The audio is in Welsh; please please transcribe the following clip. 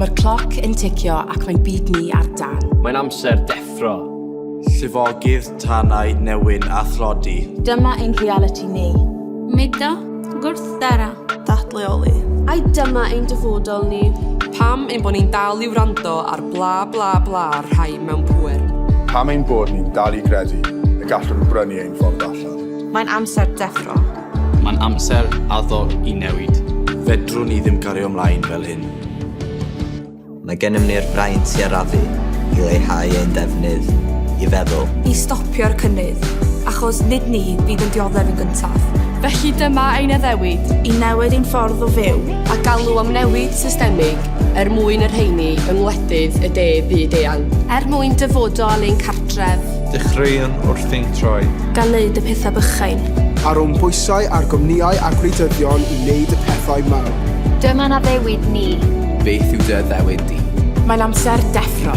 Mae'r cloc yn ticio ac mae'n byd ni ar dan. Mae'n amser deffro. Llifogydd, tanau, newyn a thlodi. Dyma ein realiti ni. Mudo, gwrthdaro. Dadleoli. Ai dyma ein dyfodol ni? Pam ein bod ni'n dal i wrando ar bla bla bla rhai mewn pŵer? Pam ein bod ni'n dal i gredu y gallwn brynu ein ffordd allan? Mae'n amser deffro. Mae'n amser addo i newid. Fedrwn ni ddim cario ymlaen fel hyn. Mae gennym ni'r fraint i arafu, i leihau ein defnydd, i feddwl. I stopio'r cynnydd, achos nid ni fydd yn dioddef yn gyntaf. Felly dyma ein addewid. I newid ein ffordd o fyw. A galw am newid systemig er mwyn y rheini yng ngwledydd y de byd eang. Er mwyn dyfodol ein cartref. Dechreuwn wrth ein troed. Gan wneud y pethau bychain. A rown bwysau ar gwmnïau a gwleidyddion i wneud y pethau mawr. Dyma'n addewid ni. Beth yw dy addewid di? Mae'n amser deffro.